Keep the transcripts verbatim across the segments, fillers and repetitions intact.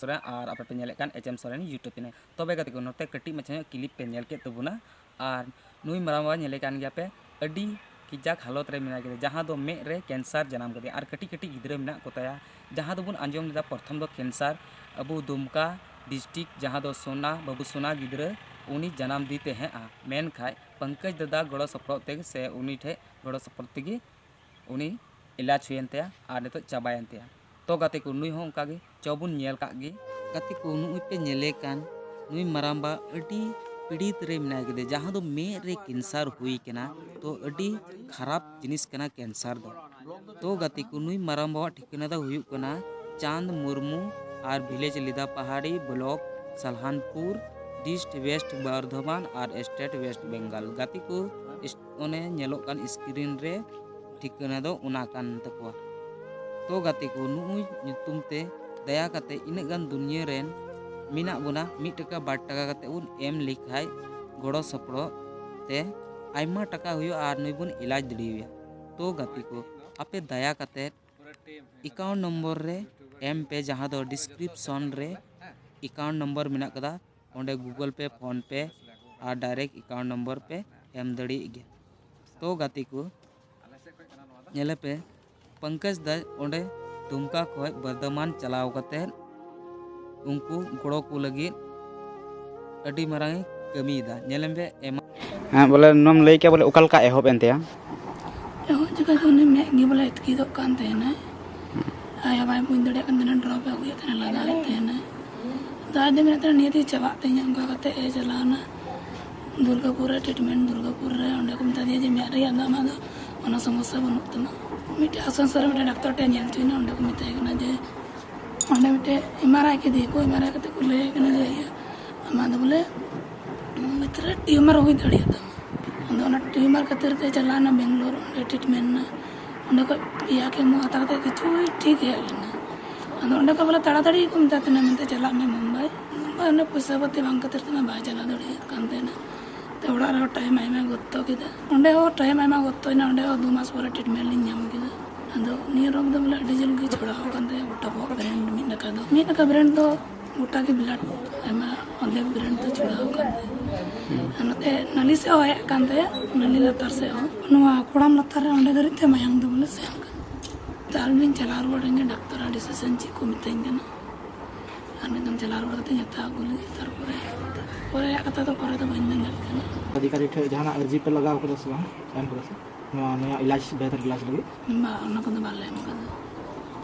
ᱥᱚᱨᱮᱱ ᱟᱨ ᱟᱯᱮ ᱯᱮ ᱧᱮᱞᱮᱫ ᱠᱟᱱ H M Soren YouTube channel᱾ ᱛᱚᱵᱮ ᱜᱟᱛᱮ ᱠᱚ, ᱱᱚᱛᱮ ᱠᱟᱹᱴᱤᱡ ᱢᱟᱪᱷᱟ ᱧᱚᱜ ᱠᱞᱤᱯ ᱯᱮ ᱧᱮᱞ ᱠᱮᱫ ᱛᱟᱵᱚᱱᱟ᱾ ᱟᱨ ᱱᱩᱭ ᱢᱟᱨᱟᱝ ᱵᱟᱵᱟ ᱧᱮᱞᱮ ᱠᱟᱱ ᱜᱮᱭᱟ ᱯᱮ, ᱟᱹᱰᱤ ᱠᱤᱡᱟᱠ ᱦᱟᱞᱚᱛ ᱨᱮ ᱢᱮᱱᱟᱭ ᱠᱮᱫᱮᱭᱟ, ᱡᱟᱦᱟᱸ ᱫᱚ ᱢᱮᱫ ᱨᱮ ᱠᱮᱱᱥᱟᱨ ᱡᱟᱱᱟᱢ ᱠᱮᱫᱮᱭᱟ᱾ ᱟᱨ ᱠᱟᱹᱴᱤᱡ ᱠᱟᱹᱴᱤᱡ ᱜᱤᱫᱽᱨᱟᱹ ᱢᱮᱱᱟᱜ ᱠᱚ ᱛᱟᱭᱟ, ᱡᱟᱦᱟᱸ ᱫᱚᱵᱚᱱ ᱟᱸᱡᱚᱢ ᱞᱮᱫᱟ ᱯᱨᱚᱛᱷᱚᱢ ᱫᱚ ᱠᱮᱱᱥᱟᱨ ᱟᱵᱚ ᱫᱩᱢᱠᱟ ᱰᱤᱥᱴᱨᱤᱠᱴ, ᱡᱟᱦᱟᱸ ᱫᱚ ᱥᱳᱱᱟ, ᱵᱟᱹᱵᱩ ᱥᱳᱱᱟ ᱜᱤᱫᱽᱨᱟᱹ, ᱩᱱᱤ ᱡᱟᱱᱟᱢ ᱫᱤ ᱛᱟᱦᱮᱸᱜᱼᱟ᱾ ᱢᱮᱱᱠᱷᱟᱡ ᱯᱚᱝᱠᱚᱡᱽ ᱫᱟᱫᱟ ᱜᱚᱲᱚ ᱥᱚᱯᱚᱦᱚᱫ ᱛᱮᱜᱮ ᱥᱮ ᱩᱱᱤ ᱴᱷᱮᱡ ᱜᱚᱲᱚ ᱥᱚᱯᱚᱦᱚᱫ ᱛᱮᱜᱮ ᱩᱱᱤ ᱮᱞᱟᱡᱽ ᱦᱩᱭᱮᱱ ᱛᱟᱭᱟ ᱟᱨ ᱱᱤᱛᱚᱜ ᱪᱟᱵᱟᱭᱮᱱ ᱛᱟᱭᱟ᱾ ᱛᱚ ᱜᱟᱛᱮ ᱠᱚ, ᱱᱩᱭ ᱦᱚᱸ ᱚᱱᱠᱟ ᱜᱮ, ᱪᱚ ᱵᱚᱱ ᱧᱮᱞ ᱠᱟᱜ ᱜᱮ᱾ ᱜᱟᱛᱮ ᱠᱚ, ᱱᱩᱜᱼᱩᱭ ᱯᱮ ᱧᱮᱞᱮ ᱠᱟᱱ, ᱱᱩᱭ ᱢᱟᱨᱟᱝᱵᱟ ᱟᱹᱰᱤ ᱯᱤᱲᱤᱛ ᱨᱮ ᱢᱮᱱᱟᱭ ᱠᱮᱫᱮ, ᱡᱟᱦᱟᱸ ᱫᱚ ᱢᱮᱫ ᱨᱮ ᱠᱮᱱᱥᱟᱨ ᱦᱩᱭ ᱠᱟᱱᱟ᱾ ᱛᱚ ᱟᱹᱰᱤ ᱠᱷᱟᱨᱟᱯ ᱡᱤᱱᱤᱥ ᱠᱟᱱᱟ ᱠᱮᱱᱥᱟᱨ ᱫᱚ᱾ ᱛᱚ ᱜᱟᱛᱮ ᱠᱚ, ᱱᱩᱭ ᱢᱟᱨᱟᱝᱵᱟᱣᱟᱜ ᱴᱷᱤᱠᱟᱹᱱᱟ ᱫᱚ ᱦᱩᱭᱩᱜ ᱠᱟᱱᱟ ᱪᱟᱸᱫᱽ ᱢᱩᱨᱢᱩ ᱟᱨ ᱵᱷᱤᱞᱮᱡᱽ ᱞᱤᱫᱟᱯᱟᱦᱟᱲᱤ, ᱵᱞᱚᱠ ᱥᱟᱞᱦᱟᱱᱯᱩᱨ, ᱰᱤᱥᱴ ᱣᱮᱥᱴ ᱵᱚᱨᱫᱷᱚᱢᱟᱱ ᱟᱨ ᱥᱴᱮᱴ ᱣᱮᱥᱴ ᱵᱮᱝᱜᱟᱞ᱾ ᱜᱟᱛᱮ ᱠᱚ, ᱚᱱᱮ ᱧᱮᱞᱚᱜ ᱠᱟᱱ ᱥᱠᱨᱤᱱ ᱨᱮ ᱴᱷᱤᱠᱟᱹᱱᱟ ᱫᱚ ᱚᱱᱟ ᱠᱟᱱ ᱛᱟᱠᱚᱣᱟ᱾ ᱛᱚ ᱜᱟᱛᱮ ᱠᱚ, ᱱᱩᱜᱼᱩᱭ ᱧᱩᱛᱩᱢ ᱛᱮ ᱫᱟᱭᱟ ᱠᱟᱛᱮ ᱤᱱᱟᱹᱜ ᱜᱟᱱ ᱫᱩᱱᱤᱭᱟᱹ ᱨᱮᱱ ᱢᱮᱱᱟᱜ ᱵᱚᱱᱟ, ᱢᱤᱫ ᱴᱟᱠᱟ ᱵᱟᱨ ᱴᱟᱠᱟ ᱠᱟᱛᱮ ᱵᱚᱱ ᱮᱢ ᱞᱮᱠᱷᱟᱡ ᱜᱚᱲᱚ ᱥᱚᱯᱚᱦᱚᱫ ᱛᱮ ᱟᱭᱢᱟ ᱴᱟᱠᱟ ᱦᱩᱭᱩᱜᱼᱟ ᱟᱨ ᱱᱩᱭ ᱵᱚᱱ ᱮᱞᱟᱡᱽ ᱫᱟᱲᱮᱭᱟᱭᱟ᱾ ᱛᱚ ᱜᱟᱛᱮ ᱠᱚ, ᱟᱯᱮ ᱫᱟᱭᱟ ᱠᱟᱛᱮ ᱮᱠᱟᱣᱩᱱᱴ ᱱᱚᱢᱵᱚᱨ ᱨᱮ ᱮᱢ ᱯᱮ, ᱡᱟᱦᱟᱸ ᱫᱚ ᱰᱤᱥᱠᱨᱤᱯᱥᱚᱱ ᱨᱮ ᱮᱠᱟᱣᱩᱱᱴ ᱱᱚᱢᱵᱚᱨ ᱢᱮᱱᱟᱜ ᱠᱟᱫᱟ᱾ ᱚᱸᱰᱮ Google Pay, PhonePe ᱟᱨ ᱰᱟᱭᱨᱮᱠᱴ ᱮᱠᱟᱣᱩᱱᱴ ᱱᱚᱢᱵᱚᱨ ᱯᱮ ᱮᱢ ᱫᱟᱲᱮᱭᱟᱜ ᱜᱮᱭᱟ᱾ ᱛᱚ ᱜᱟᱛᱮ ᱠᱚ, ᱧᱮᱞᱮ ᱯᱮ, ᱯᱚᱝᱠᱚᱡᱽ ᱫᱟ ᱚᱸᱰᱮ ᱫᱩᱢᱠᱟ ᱠᱷᱚᱡ ᱵᱚᱨᱫᱷᱚᱢᱟᱱ ᱪᱟᱞᱟᱣ ᱠᱟᱛᱮ ᱩᱱᱠᱩ ᱜᱚᱲᱚ ᱠᱚ ᱞᱟᱹᱜᱤᱫ ᱟᱹᱰᱤ ᱢᱟᱨᱟᱝ ᱮ ᱠᱟᱹᱢᱤᱭᱮᱫᱟ᱾ ᱧᱮᱞᱮ ᱯᱮ, ᱮᱢᱟ ᱦᱮᱸ, ᱵᱚᱞᱮ ᱱᱚᱣᱟᱢ ᱞᱟᱹᱭ ᱠᱮᱭᱟ, ᱵᱚᱞᱮ ᱚᱠᱟ ᱞᱮᱠᱟ ᱮᱦᱚᱵ ᱮᱱ ᱛᱟᱭᱟ? ᱮᱦᱚᱵ ᱡᱚᱠᱷᱚᱡ ᱫᱚ ᱩᱱᱤ ᱢᱮᱫ ᱜᱮ ᱵᱚᱞᱮ ᱤᱛᱠᱤᱫᱚᱜ ᱠᱟᱱ ᱛᱟᱦᱮᱱᱟᱭ᱾ ᱟᱭᱳ ᱵᱟᱭ ᱵᱩᱡᱽ ᱫᱟᱲᱮᱭᱟᱜ ᱠᱟᱱ ᱛᱟᱦᱮᱱᱟ, ᱰᱨᱚᱯ ᱮ ᱟᱹᱜᱩᱭᱮᱫ ᱛᱟᱦᱮᱱᱟ, ᱞᱟᱜᱟᱣᱮᱫ ᱛᱟᱦᱮᱱᱟ᱾ ᱟᱫᱚ ᱟᱡ ᱫᱚ ᱢᱮᱱᱮᱫ ᱛᱟᱦᱮᱱᱟ, "ᱱᱤᱭᱟᱹ ᱛᱮ ᱪᱟᱵᱟᱜ ᱛᱤᱧᱟ", ᱚᱱᱠᱟ ᱠᱟᱛᱮ ᱮ ᱪᱟᱞᱟᱣᱱᱟ ᱫᱩᱨᱜᱟᱯᱩᱨ ᱨᱮ ᱴᱨᱤᱴᱢᱮᱱᱴ᱾ ᱫᱩᱨᱜᱟᱯᱩᱨ ᱨᱮ ᱚᱸᱰᱮ ᱠᱚ ᱢᱮᱛᱟ ᱫᱮᱭᱟ ᱡᱮ, "ᱢᱮᱫ ᱨᱮᱭᱟᱜ ᱫᱚ ᱟᱢᱟᱜ ᱫᱚ ᱠᱳᱱᱳ ᱥᱚᱢᱚᱥᱥᱟ ᱵᱟᱹᱱᱩᱜ ᱛᱟᱢᱟ᱾" ᱢᱤᱫᱴᱮᱡ ᱟᱥᱟᱱᱥᱳᱞ ᱨᱮ ᱢᱤᱫᱴᱮᱡ ᱰᱟᱠᱛᱟᱨ ᱴᱷᱮᱱ ᱧᱮᱞ ᱦᱚᱪᱚᱭᱮᱱᱟ, ᱚᱸᱰᱮ ᱠᱚ ᱢᱮᱛᱟᱭ ᱠᱟᱱᱟ ᱡᱮ, ᱚᱸᱰᱮ ᱢᱤᱫᱴᱮᱡ ᱮᱢ ᱟᱨ ᱟᱭ ᱠᱮᱫᱮᱭᱟ ᱠᱚ, ᱮᱢ ᱟᱨ ᱟᱭ ᱠᱟᱛᱮ ᱠᱚ ᱞᱟᱹᱭᱟᱭ ᱠᱟᱱᱟ ᱡᱮ, "ᱤᱭᱟᱹ, ᱟᱢᱟᱜ ᱫᱚ ᱵᱚᱞᱮ ᱵᱷᱤᱛᱨᱤ ᱨᱮ ᱴᱤᱭᱩᱢᱟᱨ ᱦᱩᱭ ᱫᱟᱲᱮᱭᱟᱜ ᱛᱟᱢᱟ᱾" ᱟᱫᱚ ᱚᱱᱟ ᱴᱤᱭᱩᱢᱟᱨ ᱠᱷᱟᱹᱛᱤᱨ ᱛᱮ ᱪᱟᱞᱟᱣᱱᱟ ᱵᱮᱝᱜᱟᱞᱳᱨ, ᱚᱸᱰᱮ ᱴᱨᱤᱴᱢᱮᱱᱴ ᱮᱱᱟ᱾ ᱚᱸᱰᱮ ᱠᱷᱚᱡ ᱯᱮᱭᱟ ᱠᱮᱢᱳ ᱦᱟᱛᱟᱣ ᱠᱟᱛᱮ ᱠᱤᱪᱷᱩ ᱴᱷᱤᱠ ᱦᱮᱡ ᱞᱮᱱᱟ᱾ ᱟᱫᱚ ᱚᱸᱰᱮ ᱠᱷᱚᱡ ᱵᱚᱞᱮ ᱛᱟᱲᱟᱛᱟᱲᱤ ᱠᱚ ᱢᱮᱛᱟ ᱫᱤᱧᱟ ᱢᱮᱱᱛᱮ, "ᱪᱟᱞᱟᱜ ᱢᱮ ᱢᱩᱢᱵᱟᱭ᱾" ᱢᱩᱢᱵᱟᱭ ᱚᱸᱰᱮ ᱯᱚᱭᱥᱟ ᱯᱟᱹᱛᱤ ᱵᱟᱝ ᱠᱷᱟᱹᱛᱤᱨ ᱛᱮ ᱢᱟ ᱵᱟᱭ ᱪᱟᱞᱟᱣ ᱫᱟᱲᱮᱭᱟᱜ ᱠᱟᱱ ᱛᱟᱦᱮᱱᱟ᱾ ᱛᱚ ᱚᱲᱟᱜ ᱨᱮᱦᱚᱸ ᱴᱟᱭᱤᱢ ᱟᱭᱢᱟ ᱜᱚᱛᱛᱚ ᱠᱮᱫᱟ, ᱚᱸᱰᱮ ᱦᱚᱸ ᱴᱟᱭᱤᱢ ᱟᱭᱢᱟ ᱜᱚᱛᱛᱚᱭᱮᱱᱟ, ᱚᱸᱰᱮ ᱦᱚᱸ ᱫᱩ ᱢᱟᱥ ᱯᱚᱨᱮ ᱴᱨᱤᱴᱢᱮᱱᱴ ᱞᱤᱧ ᱧᱟᱢ ᱠᱮᱫᱟ᱾ ᱟᱫᱚ ᱱᱤᱭᱟᱹ ᱨᱳᱜᱽ ᱫᱚ ᱵᱚᱞᱮ ᱟᱹᱰᱤ ᱡᱳᱨ ᱜᱮ ᱪᱷᱚᱲᱟᱣ ᱟᱠᱟᱱ ᱛᱟᱭᱟ, ᱜᱚᱴᱟ ᱵᱚᱦᱚᱜ ᱵᱨᱮᱱ ᱢᱤᱫ ᱱᱟᱠᱷᱟ ᱫᱚ, ᱢᱤᱫ ᱱᱟᱠᱷᱟ ᱵᱨᱮᱱ ᱫᱚ ᱜᱚᱴᱟ ᱜᱮ ᱵᱞᱟᱰ, ᱟᱭᱢᱟ ᱚᱨᱫᱷᱮᱠ ᱵᱨᱮᱱ ᱫᱚ ᱪᱷᱚᱲᱟᱣ ᱟᱠᱟᱱ ᱛᱟᱭᱟ᱾ ᱟᱨ ᱱᱚᱛᱮ ᱱᱟᱹᱞᱤ ᱥᱮᱫ ᱦᱚᱸ ᱦᱮᱡ ᱟᱠᱟᱱ ᱛᱟᱭᱟ, ᱱᱟᱹᱞᱤ ᱞᱟᱛᱟᱨ ᱥᱮᱫ ᱦᱚᱸ, ᱱᱚᱣᱟ ᱠᱚᱲᱟᱢ ᱞᱟᱛᱟᱨ ᱨᱮ ᱚᱸᱰᱮ ᱫᱷᱟᱹᱨᱤᱡ ᱛᱮ ᱢᱟᱭᱟᱝ ᱫᱚ ᱵᱚᱞᱮ ᱥᱮᱱ ᱟᱠᱟᱱᱟ᱾ ᱛᱚ ᱟᱨ ᱢᱤᱫ ᱫᱤᱱ ᱪᱟᱞᱟᱣ ᱨᱩᱣᱟᱹᱲ ᱮᱱ ᱜᱮ, ᱰᱟᱠᱛᱟᱨ ᱟᱹᱰᱤ ᱥᱟᱥᱟᱝ ᱪᱮᱫ ᱠᱚ ᱢᱤᱛᱟᱹᱧ ᱠᱟᱱᱟ, ᱟᱨ ᱢᱤᱫ ᱫᱚᱢ ᱪᱟᱞᱟᱣ ᱨᱩᱣᱟᱹᱲ ᱠᱟᱛᱮ ᱦᱟᱛᱟᱣ ᱟᱹᱜᱩ ᱞᱟᱹᱜᱤᱫ, ᱛᱟᱨᱯᱚᱨᱮ ᱯᱚᱨᱮᱭᱟᱜ ᱠᱟᱛᱷᱟ ᱫᱚ ᱯᱚᱨᱮ ᱫᱚ ᱵᱟᱹᱧ ᱢᱮᱱ ᱫᱟᱲᱮᱭᱟᱜ ᱠᱟᱱᱟ᱾ ᱚᱫᱷᱤᱠᱟᱨᱤ ᱴᱷᱮᱱ ᱡᱟᱦᱟᱱᱟᱜ ᱟᱹᱨᱡᱤ ᱯᱮ ᱞᱟᱜᱟᱣ ᱠᱟᱫᱟ ᱥᱮ ᱵᱟᱝ, ᱮᱢ ᱠᱟᱫᱟ ᱥᱮ? ᱱᱚᱣᱟ, ᱱᱚᱣᱟ ᱤᱞᱟᱡᱽ, ᱵᱮᱦᱛᱟᱨ ᱤᱞᱟᱡᱽ ᱞᱟᱹᱜᱤᱫ? ᱵᱟᱝ, ᱚᱱᱟ ᱠᱚᱫᱚ ᱵᱟᱞᱮ ᱮᱢ ᱠᱟᱫᱟ᱾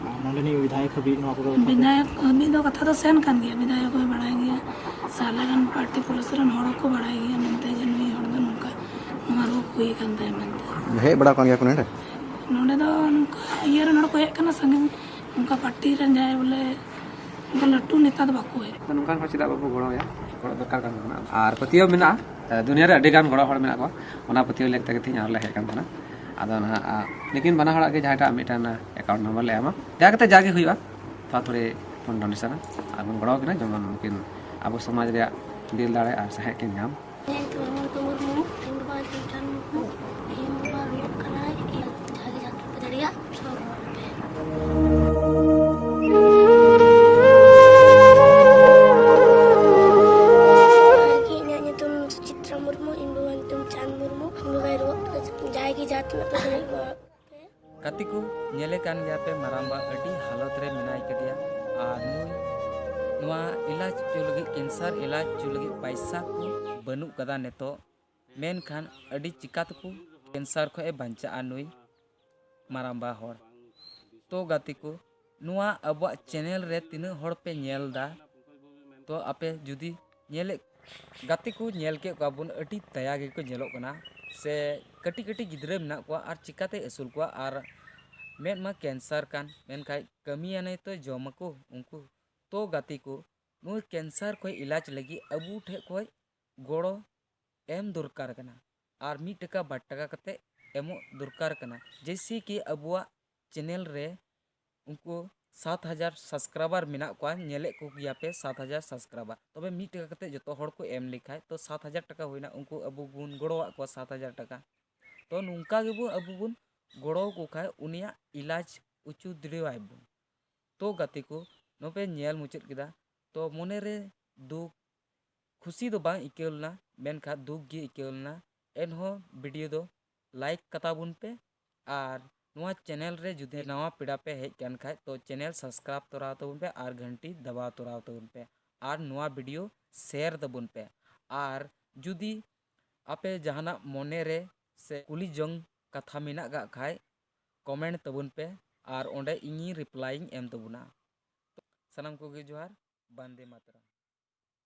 ᱟᱨ ᱱᱚᱰᱮᱱᱤᱡ ᱵᱤᱫᱷᱟᱭᱚᱠ ᱦᱟᱹᱵᱤᱡ ᱱᱚᱣᱟ ᱠᱚᱫᱚ ᱵᱤᱫᱷᱟᱭᱚᱠ ᱦᱟᱹᱵᱤᱡ ᱫᱚ ᱠᱟᱛᱷᱟ ᱫᱚ ᱥᱮᱱ ᱠᱟᱱ ᱜᱮᱭᱟ, ᱵᱤᱫᱷᱟᱭᱚᱠ ᱦᱚᱸᱭ ᱵᱟᱲᱟᱭ ᱜᱮᱭᱟ, ᱥᱮ ᱟᱞᱮ ᱨᱮᱱ ᱯᱟᱨᱴᱤ ᱯᱩᱞᱤᱥ ᱨᱮᱱ ᱦᱚᱲ ᱦᱚᱸᱠᱚ ᱵᱟᱲᱟᱭ ᱜᱮᱭᱟ ᱢᱮᱱᱛᱮ ᱡᱮ ᱱᱩᱭ ᱦᱚᱲ ᱫᱚ ᱱᱚᱝᱠᱟ, ᱱᱚᱣᱟ ᱨᱳᱜᱽ ᱦᱩᱭ ᱟᱠᱟᱱ ᱛᱟᱭᱟ ᱢᱮᱱᱛᱮ᱾ ᱦᱮᱡ ᱵᱟᱲᱟ ᱟᱠᱟᱱ ᱜᱮᱭᱟ ᱠᱚ ᱱᱚᱰᱮ? ᱱᱚᱰᱮ ᱫᱚ ᱱᱚᱝᱠᱟ ᱤᱭᱟᱹ ᱨᱮᱱ ᱦᱚᱲ ᱠᱚ ᱦᱮᱡ ᱟᱠᱟᱱᱟ, ᱥᱟᱺᱜᱤᱧ, ᱱᱚᱝᱠᱟ ᱯᱟᱨᱴᱤ ᱨᱮᱱ ᱡᱟᱦᱟᱸᱭ ᱵᱚᱞᱮ ᱚᱱᱠᱟ ᱞᱟᱹᱴᱩ ᱱᱮᱛᱟ ᱫᱚ ᱵᱟᱠᱚ ᱦᱮᱡ᱾ ᱛᱚ ᱱᱚᱝᱠᱟᱱ ᱦᱚᱲ ᱪᱮᱫᱟᱜ ᱵᱟᱵᱚ ᱜᱚᱲᱚ ᱟᱭᱟ? ᱜᱚᱲᱚ ᱫᱚᱨᱠᱟᱨ ᱠᱟᱱ ᱛᱟᱵᱚᱱᱟ᱾ ᱟᱨ ᱯᱟᱹᱛᱭᱟᱹᱣ ᱢᱮᱱᱟᱜᱼᱟ, ᱮ, ᱫᱩᱱᱤᱭᱟᱹ ᱨᱮ ᱟᱹᱰᱤ ᱜᱟᱱ ᱜᱚᱲᱚ ᱦᱚᱲ ᱢᱮᱱᱟᱜ ᱠᱚᱣᱟ, ᱚᱱᱟ ᱯᱟᱹᱛᱭᱟᱹᱣ ᱞᱮᱠ ᱛᱮᱜᱮ ᱛᱮᱦᱮᱧ ᱟᱨ ᱞᱮ ᱦᱮᱡ ᱟᱠᱟᱱ ᱛᱟᱦᱮᱱᱟ᱾ ᱟᱫᱚ ᱱᱟᱦᱟᱜ, ᱟ, ᱞᱮᱠᱤᱱ ᱵᱟᱱᱟ ᱦᱚᱲᱟᱜ ᱜᱮ ᱡᱟᱦᱟᱸᱭᱴᱟᱜ ᱢᱤᱫᱴᱟᱝ account number ᱞᱮ ᱮᱢᱟ, ᱡᱟᱦᱟᱸ ᱠᱟᱛᱮ ᱡᱟᱜᱮ ᱦᱩᱭᱩᱜᱼᱟ, ᱛᱷᱚᱲᱟ ᱛᱷᱚᱲᱤ ᱵᱚᱱ donation ᱟ ᱟᱨ ᱵᱚᱱ ᱜᱚᱲᱚ ᱟᱠᱤᱱᱟ, ᱡᱮᱢᱚᱱ ᱩᱱᱠᱤᱱ ᱟᱵᱚ ᱥᱚᱢᱟᱡᱽ ᱨᱮᱭᱟᱜ ᱫᱤᱞ ᱫᱟᱲᱮ ᱟᱨ ᱥᱟᱦᱮᱫ ᱠᱤᱱ ᱧᱟᱢ᱾ ᱤᱧ ᱧᱩᱛᱩᱢ ᱦᱮᱢᱚᱱᱛ ᱢᱩᱨᱢᱩ, ᱤᱧ ᱵᱟᱵᱟ ᱧᱩᱛᱩᱢ ᱪᱟᱸᱫ ᱢᱩᱨᱢᱩ, ᱤᱧ ᱵᱟᱵᱟ ᱨᱩᱣᱟᱹᱜ ᱠᱟᱱᱟᱭ, ᱡᱟᱦᱟᱸ ᱜᱮ ᱡᱟᱦᱟᱸ ᱛᱤᱱᱟᱹᱜ ᱯᱮ ᱫᱟᱲᱮᱭᱟᱜ, ᱥᱚᱦᱚᱨ ᱯᱮ᱾ ᱡᱚᱦᱟᱨ ᱜᱮ, ᱤᱧᱟᱹᱜ ᱧᱩᱛᱩᱢ ᱥᱩᱪᱤᱛᱨᱟ ᱢᱩᱨᱢᱩ, ᱤᱧ ᱵᱟᱵᱟ ᱧᱩᱛᱩᱢ ᱪᱟᱸᱫ ᱢᱩᱨᱢᱩ, ᱤᱧ ᱵᱟᱵᱟᱭ ᱨᱩᱣᱟᱹᱜ ᱠᱟᱱᱟ, ᱡᱟᱦᱟᱸᱭ ᱜᱮ ᱡᱟᱦᱟᱸ ᱛᱤᱱᱟᱹᱜ ᱯᱮ ᱫᱟᱲᱮᱭᱟᱜ ᱜᱚᱲᱚ ᱯᱮ᱾ ᱜᱟᱛᱮ ᱠᱚ, ᱧᱮᱞᱮ ᱠᱟᱱ ᱜᱮᱭᱟ ᱯᱮ, ᱢᱟᱨᱟᱝᱵᱟ ᱟᱹᱰᱤ ᱦᱟᱞᱚᱛ ᱨᱮ ᱢᱮᱱᱟᱭ ᱠᱟᱫᱮᱭᱟ᱾ ᱟᱨ ᱱᱩᱭ ᱱᱚᱣᱟ ᱤᱞᱟᱡᱽ ᱦᱚᱪᱚ ᱞᱟᱹᱜᱤᱫ, cancer ᱤᱞᱟᱡᱽ ᱦᱚᱪᱚ ᱞᱟᱹᱜᱤᱫ ᱯᱟᱭᱥᱟ ᱠᱚ ᱵᱟᱹᱱᱩᱜ ᱠᱟᱫᱟ ᱱᱤᱛᱚᱜ᱾ ᱢᱮᱱᱠᱷᱟᱱ ᱟᱹᱰᱤ ᱪᱤᱠᱟ ᱛᱮᱠᱚ cancer ᱠᱷᱚᱡ ᱮ ᱵᱟᱧᱪᱟᱜᱼᱟ ᱱᱩᱭ ᱢᱟᱨᱟᱝᱵᱟ ᱦᱚᱲ᱾ ᱛᱚ ᱜᱟᱛᱮ ᱠᱚ, ᱱᱚᱣᱟ ᱟᱵᱚᱣᱟᱜ channel ᱨᱮ ᱛᱤᱱᱟᱹᱜ ᱦᱚᱲ ᱯᱮ ᱧᱮᱞ ᱫᱟ, ᱛᱚ ᱟᱯᱮ ᱡᱩᱫᱤ ᱧᱮᱞᱮᱫ, ᱜᱟᱛᱮ ᱠᱚ ᱧᱮᱞ ᱠᱮᱫ ᱠᱚᱣᱟ ᱵᱚᱱ, ᱟᱹᱰᱤ ᱫᱟᱭᱟ ᱜᱮᱠᱚ ᱧᱮᱞᱚᱜ ᱠᱟᱱᱟ, ᱥᱮ ᱠᱟᱹᱴᱤᱡ ᱠᱟᱹᱴᱤᱡ ᱜᱤᱫᱽᱨᱟᱹ ᱢᱮᱱᱟᱜ ᱠᱚᱣᱟ, ᱟᱨ ᱪᱤᱠᱟᱛᱮ ᱟᱹᱥᱩᱞ ᱠᱚᱣᱟ? ᱟᱨ ᱢᱮᱫ ᱢᱟ cancer ᱠᱟᱱ, ᱢᱮᱱᱠᱷᱟᱡ ᱠᱟᱹᱢᱤᱭᱟᱱᱮ ᱛᱚ ᱡᱚᱢᱟᱠᱚ ᱩᱱᱠᱩ᱾ ᱛᱚ ᱜᱟᱛᱮ ᱠᱚ, ᱱᱩᱭ cancer ᱠᱷᱚᱡ ᱤᱞᱟᱡᱽ ᱞᱟᱹᱜᱤᱫ ᱟᱵᱚ ᱴᱷᱮᱡ ᱠᱷᱚᱡ ᱜᱚᱲᱚ ᱮᱢ ᱫᱚᱨᱠᱟᱨ ᱠᱟᱱᱟ, ᱟᱨ ᱢᱤᱫ ᱴᱟᱠᱟ ᱵᱟᱨ ᱴᱟᱠᱟ ᱠᱟᱛᱮ ᱮᱢᱚᱜ ᱫᱚᱨᱠᱟᱨ ᱠᱟᱱᱟ᱾ ᱡᱮᱭᱥᱮ ᱠᱤ ᱟᱵᱚᱣᱟᱜ channel ᱨᱮ ᱩᱱᱠᱩ ᱥᱟᱛ ᱦᱟᱡᱟᱨ subscriber ᱢᱮᱱᱟᱜ ᱠᱚᱣᱟ, ᱧᱮᱞᱮᱫ ᱠᱚ ᱜᱮᱭᱟ ᱯᱮ ᱥᱟᱛ ᱦᱟᱡᱟᱨ subscriber, ᱛᱚᱵᱮ ᱢᱤᱫ ᱴᱟᱠᱟ ᱠᱟᱛᱮ ᱡᱚᱛᱚ ᱦᱚᱲ ᱠᱚ ᱮᱢ ᱞᱮᱠᱷᱟᱡ ᱛᱚ ᱥᱟᱛ ᱦᱟᱡᱟᱨ ᱴᱟᱠᱟ ᱦᱩᱭᱱᱟ, ᱩᱱᱠᱩ ᱟᱵᱚ ᱵᱚᱱ ᱜᱚᱲᱚᱣᱟᱜ ᱠᱚᱣᱟ ᱥᱟᱛ ᱦᱟᱡᱟᱨ ᱴᱟᱠᱟ᱾ ᱛᱚ ᱱᱚᱝᱠᱟ ᱜᱮᱵᱚ ᱟᱵᱚ ᱵᱚᱱ ᱜᱚᱲᱚ ᱟᱠᱚ ᱠᱷᱟᱡ ᱩᱱᱤᱭᱟᱜ ᱤᱞᱟᱡᱽ ᱚᱪᱚ ᱫᱟᱲᱮᱣᱟᱭ ᱵᱚᱱ᱾ ᱛᱚ ᱜᱟᱛᱮ ᱠᱚ, ᱱᱚᱯᱮ ᱧᱮᱞ ᱢᱩᱪᱟᱹᱫ ᱠᱮᱫᱟ, ᱛᱚ ᱢᱚᱱᱮ ᱨᱮ ᱫᱩᱠ, ᱠᱷᱩᱥᱤ ᱫᱚ ᱵᱟᱝ ᱟᱹᱭᱠᱟᱹᱣ ᱞᱮᱱᱟ, ᱢᱮᱱᱠᱷᱟᱱ ᱫᱩᱠ ᱜᱮ ᱟᱹᱭᱠᱟᱹᱣ ᱞᱮᱱᱟ᱾ ᱮᱱᱦᱚᱸ ᱵᱷᱤᱰᱤᱭᱳ ᱫᱚ ᱞᱟᱭᱤᱠ ᱠᱟᱛᱟ ᱵᱚᱱ ᱯᱮ, ᱟᱨ ᱱᱚᱣᱟ ᱪᱮᱱᱮᱞ ᱨᱮ ᱡᱩᱫᱤ ᱱᱟᱣᱟ ᱯᱮᱲᱟ ᱯᱮ ᱦᱮᱡ ᱠᱟᱱ ᱠᱷᱟᱡ, ᱛᱚ ᱪᱮᱱᱮᱞ ᱥᱟᱵᱥᱠᱨᱟᱭᱤᱵ ᱛᱚᱨᱟᱣ ᱛᱟᱵᱚᱱ ᱯᱮ ᱟᱨ ᱜᱷᱟᱱᱴᱤ ᱫᱟᱵᱟᱣ ᱛᱚᱨᱟᱣ ᱛᱟᱵᱚᱱ ᱯᱮ, ᱟᱨ ᱱᱚᱣᱟ ᱵᱷᱤᱰᱤᱭᱳ ᱥᱮᱭᱟᱨ ᱛᱟᱵᱚᱱ ᱯᱮ᱾ ᱟᱨ ᱡᱩᱫᱤ ᱟᱯᱮ ᱡᱟᱦᱟᱱᱟᱜ ᱢᱚᱱᱮ ᱨᱮ ᱥᱮ ᱠᱩᱞᱤ ᱡᱚᱝ ᱠᱟᱛᱷᱟ ᱢᱮᱱᱟᱜ ᱠᱟᱜ ᱠᱷᱟᱡ, ᱠᱚᱢᱮᱱᱴ ᱛᱟᱵᱚᱱ ᱯᱮ, ᱟᱨ ᱚᱸᱰᱮ ᱤᱧᱤᱧ ᱨᱤᱯᱞᱟᱭᱤᱧ ᱮᱢ ᱛᱟᱵᱚᱱᱟ᱾ ᱥᱟᱱᱟᱢ ᱠᱚᱜᱮ ᱡᱚᱦᱟᱨ, ᱵᱟᱱᱫᱮ ᱢᱟᱛᱨᱟᱢ᱾